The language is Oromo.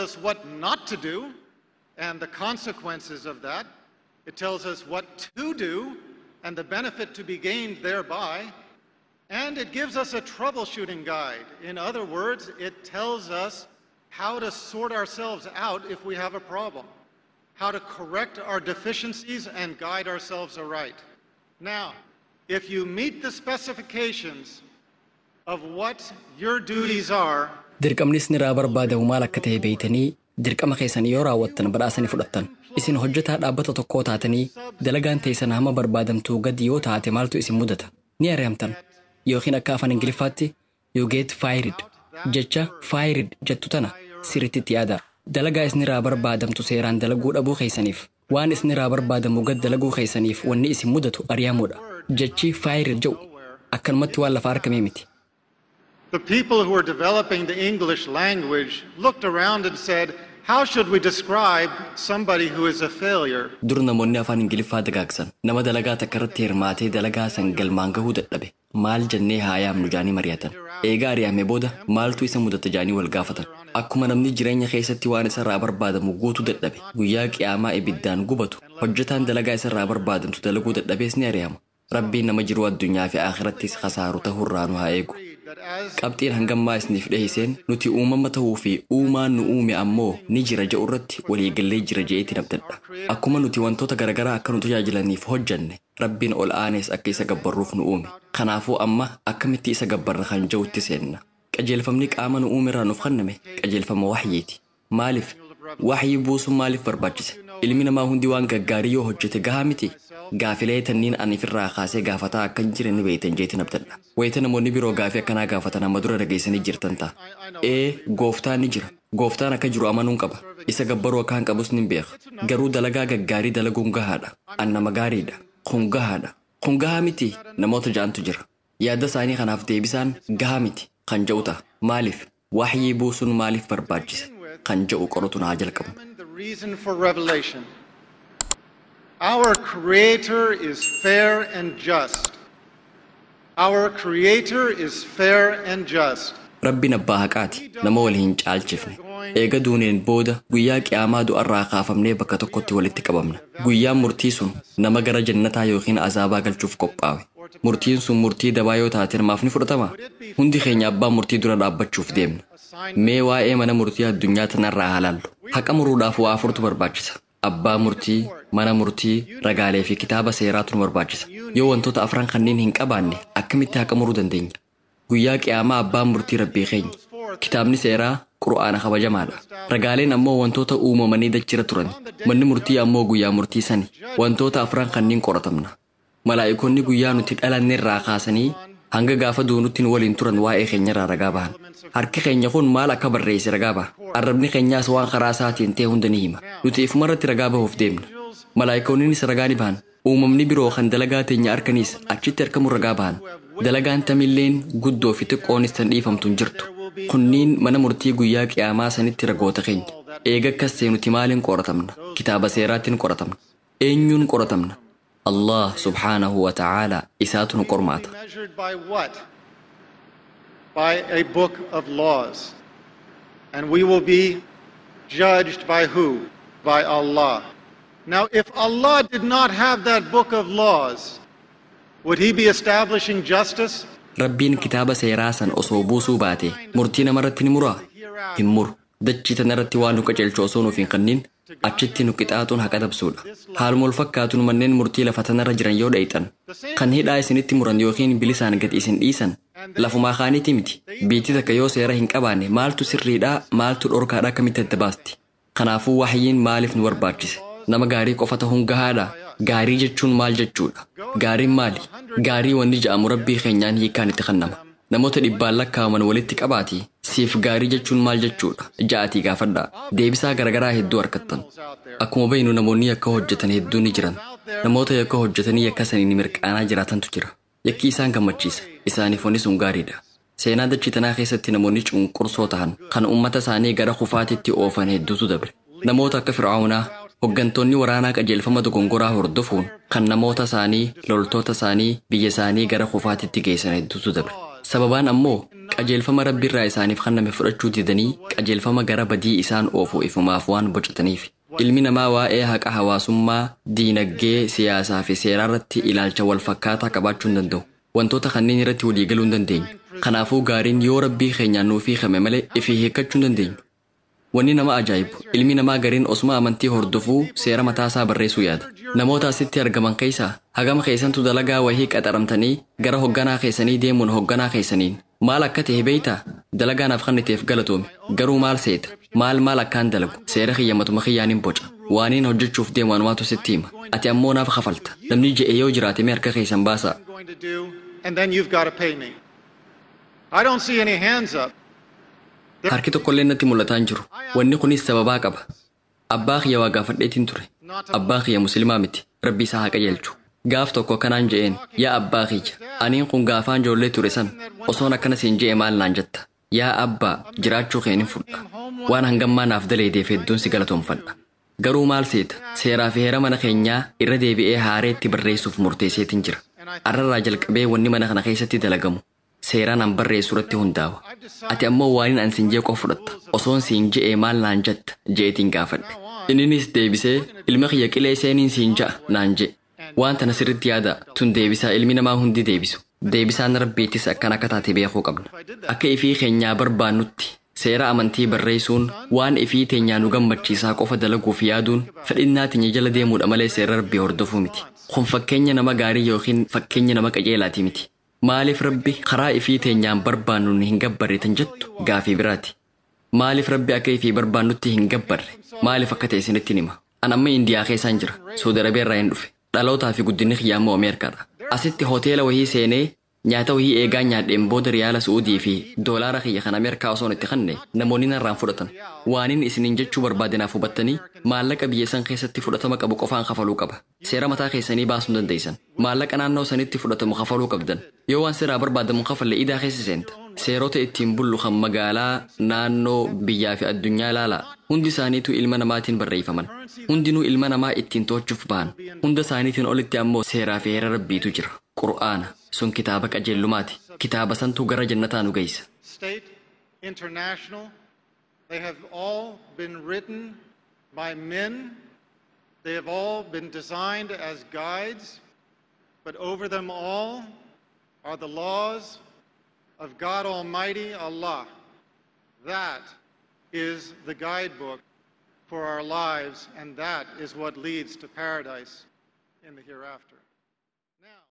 us what not to do and the consequences of that. It tells us what to do and the benefit to be gained thereby. And it gives us a troubleshooting guide. In other words, it tells us how to sort ourselves out if we have a problem, how to correct our deficiencies and guide ourselves aright. Now, if you meet the specifications of what your duties are, Dirqamni isinirraa barbaadamu maal akka ta'e beeytanii dirqama keessan yoo raawwattan badhaasa ni fudhattan. Isin hojjetaa dhaabbata tokkoo taatanii dalagaan teessan hamma barbaadamtuu gadi yoo taate maaltu isin mudata? Ni ari'amtan. Yookiin akka afaan Ingiliffaatti "you get fired". Jecha "fired" jettu tana sirriitti itti yaada. Dalagaa isinirraa barbaadamtu seeraan dalaguu dhabuu keessaniif, waan isinirraa barbaadamu gad dalaguu keessaniif wanni isin mudatu ari'amuudha. Jechi "fired" jedhu akkanumatti waan lafa argamee miti. The people who were developing the English language looked around and said, "How should we describe somebody who is a failure?" Dur namoonni afaan Ingiliffaa dagaagsan nama dalagaa takka irratti hirmaatee dalagaa san galmaan gahuu dadhabe maal jennee haa yaamnu jaanii mari'atan. Eegaa ari'ame booda maaltu isa mudata jaanii wal gaafatan. Akkuma namni jireenya keessatti waan isarraa barbaadamu guutuu dadhabe guyyaa qiyaamaa ibiddaan gubatu, hojjetaan dalagaa isarraa barbaadamtu dalaguu dadhabees ni ari'ama. Rabbiin nama jiruu addunyaa fi akhirattis khasaaru ta'urraa nu haa eegu. That as Qabxiin hangammaa isiniif dhiheesseen nuti uumama ta'uu fi uumaan nu uume ammoo ni jira jedhu irratti waliigallee jira je'eetti abdadha. Akkuma nuti wantoota garaagaraa akka nu tajaajilaniif hojjanne, Rabbiin ol aanes akka isa gabbarruuf nu uume. Kanaafuu amma akkamitti isa gabbarra kan jedhutti seenna. Qajeelfamni qaama nu uume irraa nuuf kenname qajeelfama waxyiiti. Maaliif? Waxyii buusuun maaliif barbaachise? Ilmi namaa hundi waan gaggaarii yoo hojjete gahaa miti? Gaafilee tanniin ani ifirraa kaasee gaafataa akka hin jire ni beeytan jeetiin abdadha. Wayita namoonni biroo gaafii akkanaa gaafatan amma dura dhageessanii jirtan ta'a. Ee, gooftaan ni jira. Gooftaan akka jiru amanuun qaba. Isa gabbaruu akka hin qabus ni beeka. Garuu dalagaa gaggaarii dalaguun gahaadha. An nama gaariidha. Kun gahaadha. Kun gahaa miti namoota ja'antu jira. Yaada isaanii kanaaf deebisaan gahaa miti kan jedhu ta'a. Maaliif? Waxyii buusuun maaliif barbaachise? Kan jedhu qoratu naa jalqabu. Examine the reason for revelation. Our Creator is fair and just. Our Creator is fair and just. Rabbiin abbaa haqaati, nama wal hin caalchifne. Eega duuneen booda guyyaa qiyaamaa du'arraa kaafamnee bakka tokkotti walitti qabamna. Guyyaan murtii sun nama gara jannataa yookiin azaabaa galchuuf qophaa'e. Murtiin sun murtii dabaa yoo taate namaaf ni fudhatama? Hundi keenya abbaa murtii dura dhaabbachuuf deemna. Mee waa'ee mana murtii addunyaa tanarraa haa laallu. Haqa muruudhaaf waa afurtu barbaachisa. Abbaa murtii, mana murtii, ragaalee fi kitaaba seeraatu nu barbaachisa. Yoo wantoota afran kanneen hin qabaanne akkamitti haqa muruu dandeenya? Guyyaa qiyaamaa abbaan murtii Rabbii keenya. Kitaabni seeraa Qur'aana kabajamaadha. Ragaaleen ammoo wantoota uumamanii dachira turan. Manni murtii ammoo guyyaa murtii sani. Wantoota afran kanneen qoratamna. Malaa'ikoonni guyyaa nuti dhalanne irraa kaasanii hanga gaafa duunutti nu waliin turan waa'ee keenyarraa ragaa bahan. Harki keenya kun maal akka barreesse ragaa baha. Arrabni keenyaas waan karaa isaatiin ta'e hunda ni hima. Nuti ifumarratti ragaa bahuuf deemna. Malaa'ikoonnis ragaa ni bahan. Uumamni biroo kan dalagaa teenya harkaniis achitti argamu ragaa bahan. Dalagaan tamilleen guddoo fi xiqqoonis tan dhiifamtu hin jirtu. Kunniin mana murtii guyyaa qiyaamaa sanitti ragoota keenya. Eega akkas ta'e nuti maaliin qoratamna? Kitaaba seeraattiin qoratamna. Eenyuun qoratamna? Allah subhaanahu wa ta'aalaa isaatu nu qormaata. Measured by what? By a book of laws. And we will be judged by who? By Allah. Now, if Allah did not have that book of laws, would He be establishing justice? Rabbiin kitaaba seeraa san osoo buusuu baate murtii namarratti ni muraa? Hin muru. Dachii tanarratti waan nu qajeelchu osoo nuuf hin kennin achitti nu qixaaxuun haqa dabsuudha. Haaluma wal fakkaatuun manneen murtii lafa tanarra jiran yoo dhayxan, kan hidhaa isinitti muran yookiin bilisaan gad isin dhiisan lafumaa kaaniiti miti. Biitti takka yoo seera hin qabaanne maaltu sirriidhaa, maaltu dhorkaadhaa akkamitti adda baasti? Kanaafuu waxyiin maaliif nu barbaachise? Nama gaarii qofa ta'uun gahaadha? Gaarii jechuun maal jechuudha? Gaariin maali? Gaarii wanni ja'amu Rabbii keenyaan hiikaan itti kennama. Namoota dhibbaan lakkaa'aman walitti qabaatii siif gaarii jechuun maal jechuudha ja'atii gaafadhaa. Deebisaa garagaraa hedduu argattan. Akkuma beeknu namoonni yakka hojjetan hedduu ni jiran. Namoota yakka hojjetanii yakka saniin mirqaanaa jiraatantu jira. Yakki isaan gammachiisa. Isaaniif wanni sun gaariidha. Seenaa dachii tanaa keessatti namoonni cunqursoo ta'an kan uummata isaanii gara kufaatitti oofan hedduutu dabre. Namoota akka Fir'aawnaa, hoggantoonni waraanaa qajeelfama dogongoraa hordofuun kan namoota isaanii, loltoota isaanii, biyya isaanii gara kufaatitti geessan hedduutu dabre. Sababaan ammoo Qajeelfama Rabbiirraa isaaniif kenname fudhachuu didanii qajeelfama gara badii isaan oofu ifumaaf waan bocataniif. Ilmi namaa waa'ee haqa hawaasummaa, diinagdee, siyaasaa fi seeraa irratti ilaalcha wal fakkaataa qabaachuu hin danda'u. Wantoota kanneen irratti waliigaluu hin dandeenyu. Kanaafuu gaariin yoo Rabbii keenyaan nuuf hiikame malee ifii hiikkachuu hin dandeenyu. Wanni nama ajaa'ibu ilmi namaa gariin osuma amantii hordofuu seera mataasaa barreessuu yaada. Namoota asitti argaman keessaa hagam keessantu dalagaa wahii qaxaramtanii gara hogganaa keessanii deemuun hogganaa keessaniin maal akka ta'e beeytaa? Dalagaa naaf kenniteef galatoomi. Garuu maal seeta? Maal maal akkaan dalagu? Seera kiyya matuma kiyyaan hin boca. Waaniin hojjechuuf deemu anumaatu sitti hima. Ati ammoo naaf kafalta. Namni je'e yoo jiraate mee harka keessan baasaa. I'm going to do, and then you've got to pay me. I don't see any hands up. Harki tokkollee natti mul'ataa hin jiru. Wanni kunis sababaa qaba. Abbaa kiyya waa gaafadheetiin ture. Abbaan kiyya musliimaa miti. Rabbi isaa haa qajeelchu. Gaaf tokko akkanaan je'een, yaa abbaa kiyya, aniin kun gaafaan ijoollee ture san osoon akkana siin je'e maal naan jetta? Yaa abbaa, jiraachuu kee nin fudha. Waan hangammaa naaf daleedeef hedduun si galatoomfadha. Garuu maal seeta? Seeraa fi heera mana keenyaa irra deebi'ee haareetti barreessuuf murteesseetiin jira. Arrarraa jalqabee wanni mana kana keessatti dalagamu seeraan an barreessu irratti hundaa'a. Ati ammoo waaniin an siin jee qofa fudhatta. Osoon siin je'ee maal naan jetta je'eetiin gaafadhe. Inninis deebisee ilma kiyya qilee seeniin siin ja'a naan je'e. Waan tana sirriitti yaada tun deebisaa ilmi namaa hundi deebisu. Deebisaan Rabbiittis akkan akka taate beekuu qabna. Akka ifii keenyaa barbaannutti seera amantii barreessuun waan ifii teenyaa nu gammachiisaa qofa dalaguuf yaaduun fedhinnaa teenya jala deemuudha malee seera Rabbii hordofuu miti. Kun fakkeenya nama gaarii yookiin fakkeenya nama qajeelaati miti. Maaliif Rabbi karaa ifii teenyaan barbaannu hin gabbarre tan jettu gaafii biraati. Maaliif Rabbi akka ifii barbaannutti hin gabbarre? Maaliif akka ta'e isinitti hima. An amma Indiyaa keessaan jira. Saudi Arabiyaa irraa hin dhufe. Dhalootaa fi guddinni kiyyaa immoo Ameerikaadha. Asitti hoteela wahii seenee nyaata wahii eegaa nyaadheen booda riyaala Su'uudii fi doolaara kiyya kan Ameerikaa osoon itti kanne namoonni narraan fudhatan. Waaniin isiniin jechuu barbaadinaaf hubattanii maallaqa biyya san keessatti fudhatama qabu qofaan kafaluu qaba. Seera mataa keessanii baasuu hin dandeessan. Maallaqa naannoo sanitti fudhatamu kafaluu qabdan. Yoo waan seeraa barbaadamu kafalle idaa keessa seenta. Seerota ittiin bullu kan magaalaa, naannoo, biyyaa fi addunyaa ilaalaa. Hundi isaaniitu ilma namaatiin barreeffaman. Hundinuu ilma namaa ittiin to'achuuf bahan. Hunda isaaniitiin olitti ammoo seeraa fi heera Rabbiitu jira. Qur'aana sun kitaaba qajeellumaati. Kitaaba santu gara jannataa nu geessa. State, international, they have all been written by men. They have all been designed as guides, but over them all are the laws of God Almighty Allah. That is the guidebook for our lives, and that is what leads to paradise in the hereafter. Now,